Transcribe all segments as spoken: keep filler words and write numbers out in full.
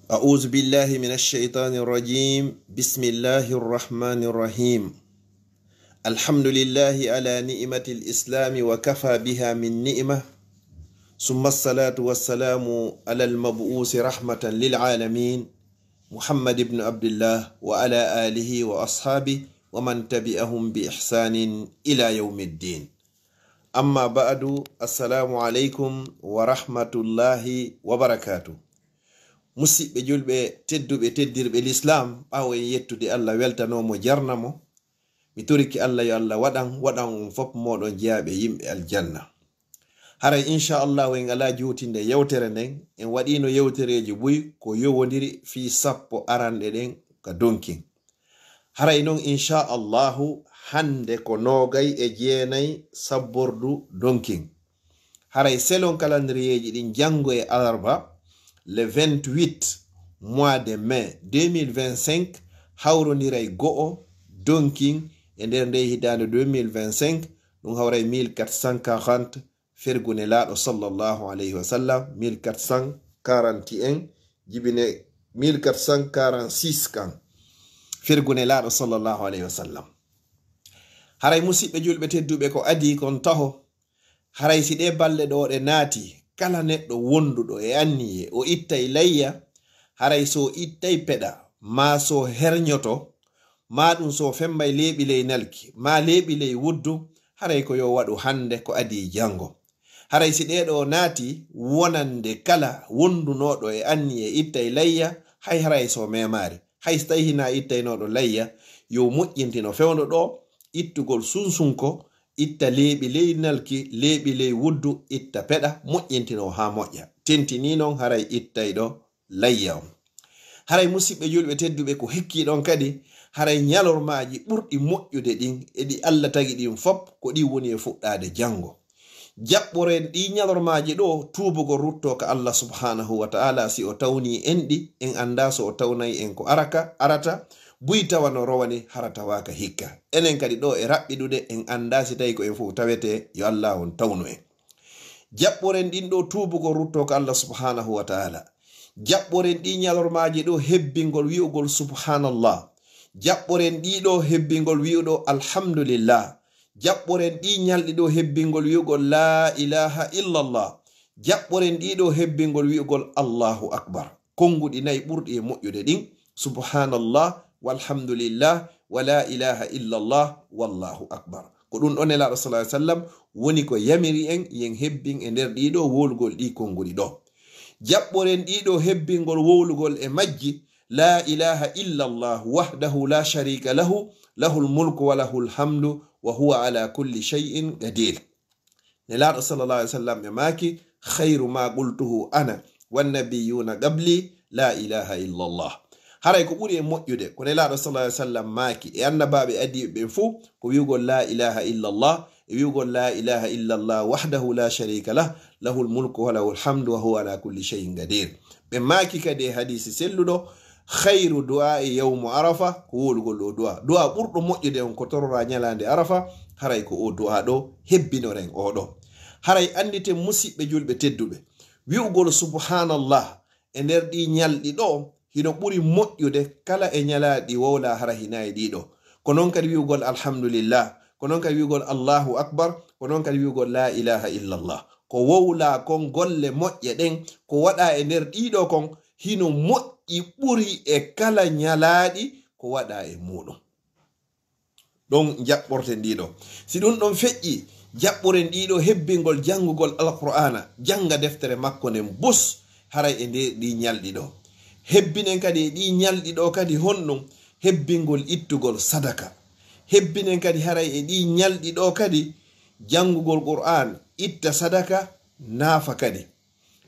أعوذ بالله من الشيطان الرجيم. بسم الله الرحمن الرحيم. الحمد لله على نعمة الإسلام وكفى بها من نعمة. ثم الصلاة والسلام على المبعوث رحمة للعالمين محمد بن عبد الله وعلى آله وأصحابه ومن تبعهم بإحسان إلى يوم الدين. Amma ba'du, assalamu alaikum wa rahmatullahi wa barakatuh. Musiɓɓe julɓe tedduɓe, teddirɓe Lislaam, ɓaawo en yettude Allah, weltanoo mo, jarna mo, mi torike Allah yo Allah waɗan, waɗan on fof mooɗon jeyaaɓe yimɓe aljanna. Haray, insha Allahu, en alaa juutinde yewtere nden, en waɗiino yewtereeji buy ko yowondiri fii sappo aranɗe ɗen ka donkin. Haray non, insha Allahu, hannde ko noogay e jeenay sabbordu donkin. Haray selon calendrier ji ɗin, janngo e alarba, le vingt-huit mois de mai deux mille vingt-cinq, hawrondiray go'o donkin e nder ndee hitaande deux mille vingt-cinq, ɗum hawray mille quatre cent quarante fergu Nelaaɗo sallallahu alayhi wa sallam, mille quatre cent quarante et un, jibine mille quatre cent quarante-six kan, fergu Nelaaɗo sallallahu alayhi wa sallam. Haray musiɓɓe julɓe tedduɓe, ko adii kon taho, haray si ɗee balɗe ɗoo ɗe naati, kala neɗɗo wonduɗo e anniye o ittay layya, haray so ittay peɗa, maa so herñoto, maa ɗum so fembay leeɓi ley nalki, maa leeɓi ley wuddu, haray ko yo waɗu hannde, ko adii janngo. Haray si ɗee ɗoo naati, wonande kala wondunooɗo e anniye ittay layya, hay haray so memaari, hay so tawi hinaa ittaynooɗo layya, yo moƴƴintino fewndo ɗoo, ittugol sunsunko, itta leeɓi ley nalki, leeɓi ley wuddu, itta peɗa, moƴƴintinoo haa moƴƴa. Tentinii non haray ittayɗo layya on. Haray musiɓɓe julɓe tedduɓe, ko hikkii ɗon kadi, haray ñalormaaji ɓurɗi moƴƴude ɗin e ɗi Allah tagi ɗin fop, ko ɗin woni e fuɗɗaade janngo. Jaɓɓoren ɗii ñalormaaji ɗoo tuubugol ruttoo ka Allah subhanahu wa ta'ala, si o tawnii en ɗi, en anndaa so o tawnay en ko araka, arata, buy tawa no rowani hara tawaaka hikka. Enen kadi ɗoo e raɓɓiɗude, en anndaa si tawi ko en fof tawetee, yo Allah on tawnu en. Jaɓɓoren ɗin ɗoo tuubugol ruttoo ka Allah subhanahu wa ta'ala. Jaɓɓoren ɗii ñalormaaji ɗoo hebbingol wi'ugol subhanallah. Jaɓɓoren ɗii ɗoo hebbingol wi'uɗo alhamdulillah. Jaɓɓoren ɗii ñalɗi ɗoo hebbingol wi'ugol laa ilaaha illallah. Jaɓɓoren ɗii ɗoo hebbingol wi'ugol Allahu akbar. Konnguɗi nayi ɓurɗi e moƴƴude ɗin, subhanallah, walhamdulillah, wa laa ilaaha illallah, wallahu akbar. Ko ɗum ɗon Nelaaɗo sallallahu alaihi wasallam woni ko yamiri en, yen hebbin e nder ɗii ɗoo wowlugol ɗii konnguɗi ɗoo. Jaɓɓoren ɗii ɗoo hebbingol wowlugol e majji, laa ilaaha illallah wahdahu laa shariika lahu, lahul mulku wa lahul hamdu wa huwa ala kulli shay'in qadir. Nelaaɗo sallallahu alaihi wasallam ɓe maaki, "Khayru ma qultuhu ana wan nabiyuna qabli, laa ilaaha illallah." Haray ko ɓuri e moƴƴude ko Nelaaɗo sallallahu alaihi wasallam maaki e annabaaɓe adiiɓe ɓen fuu, ko wi'ugol laa ilaaha illallah, e wi'ugol laa ilaaha illallah wahdahu laa shariika lah, lahul mulku wa lahul hamdu wa huwa ala kulli shay'in qadir. Ɓe maaki kadi e hadiisi selluɗo, "Khayru du'aa'i yawmu Arafa," ko wowlugol oo du'aa. Du'aa ɓurɗo moƴƴude on ko tororaa ñalaande Arafa, haray ko oo du'aa ɗoo hebbinoren oo ɗoo. Haray annditen musiɓɓe julɓe tedduɓe, wi'ugol subhanallah e nder ɗii ñalɗi ɗoo hino ɓuri moƴƴude kala e ñalaaɗi wowlaa hara hinaa e ɗii ɗoo. Ko non kadi wi'ugol alhamdulillah, ko non kadi wi'ugol Allahu akbar, ko non kadi wi'ugol laa ilaaha illallah. Ko wowlaa kon golle moƴƴe ɗen, ko waɗaa e nder ɗii ɗoo kon, hino moƴƴi ɓuri e kala ñalaaɗi ko waɗaa e muuɗum. Ɗon jaɓɓorten ɗii ɗoo. Si ɗum ɗon feƴƴii, jaɓɓoren ɗii ɗoo hebbingol janngugol Alqur'aana, jannga deftere makko nden bus, haray e nder ɗii ñalɗi ɗoo. Hebbinen kadi e ɗii ñalɗi ɗoo kadi honɗum? Hebbingol ittugol sadaka. Hebbinen kadi haray e ɗii ñalɗi ɗoo kadi janngugol Qur'aan, itta sadaka, naafa kadi.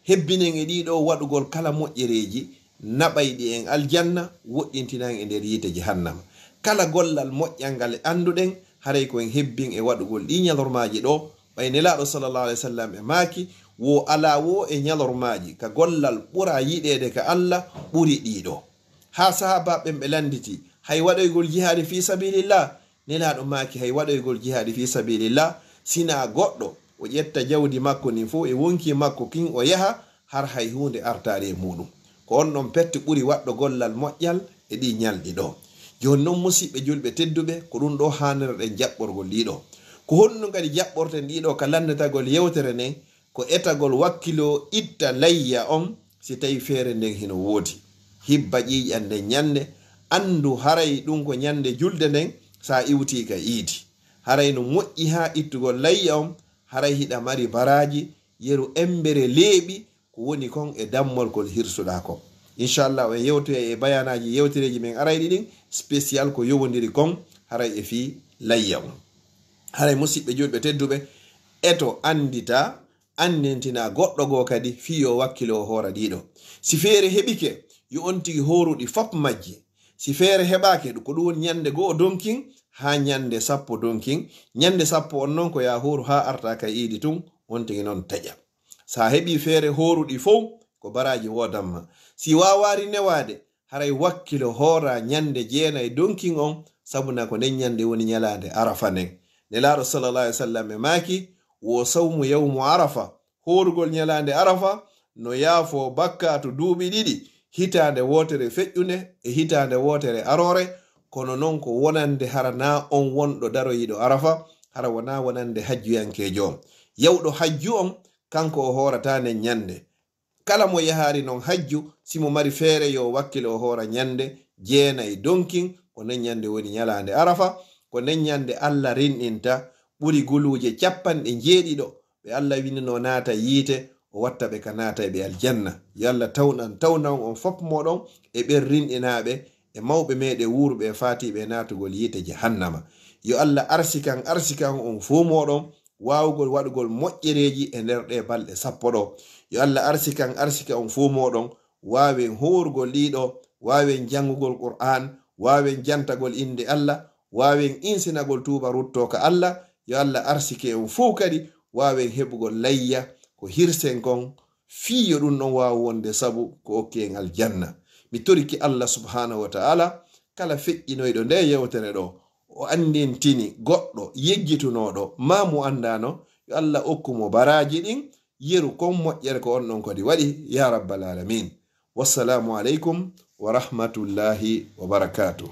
Hebbinen e ɗii ɗoo waɗugol kala moƴƴereeji naɓayɗi en aljanna, woɗɗintina en e nder yiite jahannama. Kala gollal moƴƴal ngal e annduɗen, haray ko en hebbin e waɗugol ɗii ñalormaaji ɗoo, ɓay Nelaaɗo sallallahu alaihi wasallam e maaki, wo alaa wo e ñalormaaji ka gollal ɓura yiɗeede ka Allah ɓuri ɗii ɗoo. Haa sahaabaaɓe ɓen ɓe lannditi, hay waɗoygol jihaadi fii sabilillah, Nelaaɗo maaki, hay waɗoygol jihaadi fii sabilillah, sinaa goɗɗo o ƴetta jawdi makko ndin fow e wonkii makko kin o yaha, har hay huunde artaali e muuɗum. Ko on ɗon pette ɓuri waɗɗo gollal moƴƴal e ɗi ñalɗi ɗo. Jooni noon, musiɓɓe julɓe tedduɓe, ko ɗum ɗo haanirɗen jaɓɓorgol ɗiɗo. Ko honno kadi jaɓɓorten ɗiɗo ka lanndetagol yewtere nden? Ko etagol wakkilo itta layya on, si tawi feere nden hino woodi. Hibba ƴiiƴan nden ñannde, anndu haray ɗum ko ñannde julde nden, sa iwti ka iidi. Haray no moƴƴi haa ittugol layya on, haray hiɗa mari baraaji, yeru embere leeɓi, ko woni kon e dammol kol hirsuɗaa kon. Inchallah, en yewtoyay e bayaanaaji yewtereeji men arayɗi ɗin, spécial ko yowondiri kon, haray e fii layya on. Haray musiɓɓe julɓe tedduɓe, eto anndita, anndintina goɗɗo goo kadi fii yo wakkilo o hoora ɗiɗo. Si feere heɓike, yo on tigi hooru ɗi fop majji. Si feere heɓaake, ko ɗum woni ñannde go'o donkin haa ñannde sappo donkin. Ñannde sappo on non ko yaa hooru haa arta ka iidi tun, on tigi non taƴa. Sa heɓi feere hooruɗi fow, ko baraaji woodamma. Si waawaari newaade, haray wakkilo hoora ñannde jeenay donkin on, sabu na ko nden ñannde woni ñalaande Arafa nden. Nelaaɗo sallallahu alaihi wasallam e maaki, wo sawmu yawmu Arafa, hoorugol ñalaande Arafa, no yaafoo bakkaatu duuɓi ɗiɗi, hitaande wootere feƴƴunde e hitaande wootere aroore, kono non ko wonande hara naa on wonɗo daroyiiɗo Arafa, hara wonaa wonande hajjuyankeejo on. Yawɗo hajju on, kanko o hoorata nden ñannde. Kala mo yahaari non hajju, si mo mari feere yo wakkilo o hoora ñannde jeenay donkin, ko nden ñannde woni ñalaande Arafa, ko nden ñannde Alla rinɗinta ɓuri guluuje capanɗe njeeɗiɗo ɓe Alla winndino naata yiite, o watta ɓe ka naatayɓe aljanna. Yo Alla tawnan, tawnan on fop mooɗon e ɓen rinɗinaaɓe, e mawɓe meɗen wuuruɓe e faatiiɓe e naatugol yiite jahannama. Yo Alla arsikan, arsikan on fuu mooɗon waawugol waɗugol moƴƴereeji e nder ɗee balɗe sappo ɗo. Yo Alla arsikan, arsika on fuu mooɗon waawen hoorugol ɗiɗo, waawen janngugol Qur'aan, waawen jantagol innde Alla, waawen insinagol tuuba ruttoo ka Alla. Yo Alla arsike on fuu kadi waawen heɓugol layya ko hirsen kon, fii yo ɗum ɗon waawu wonde sabu ko okki en aljanna. Mi torike Alla subhaanahu wa ta'ala, kala feƴƴinoyɗo nde yewtere ɗo, o anndintini goɗɗo yejjitunooɗo, maa mo anndaano, yo Alla okku mo baraaji ɗin, yeru kon moƴƴere ko on ɗon kadi waɗi, yaa rabbal aalamiin. Wassalaamu aleykum wa rahmatullaahi wa barakaatuh.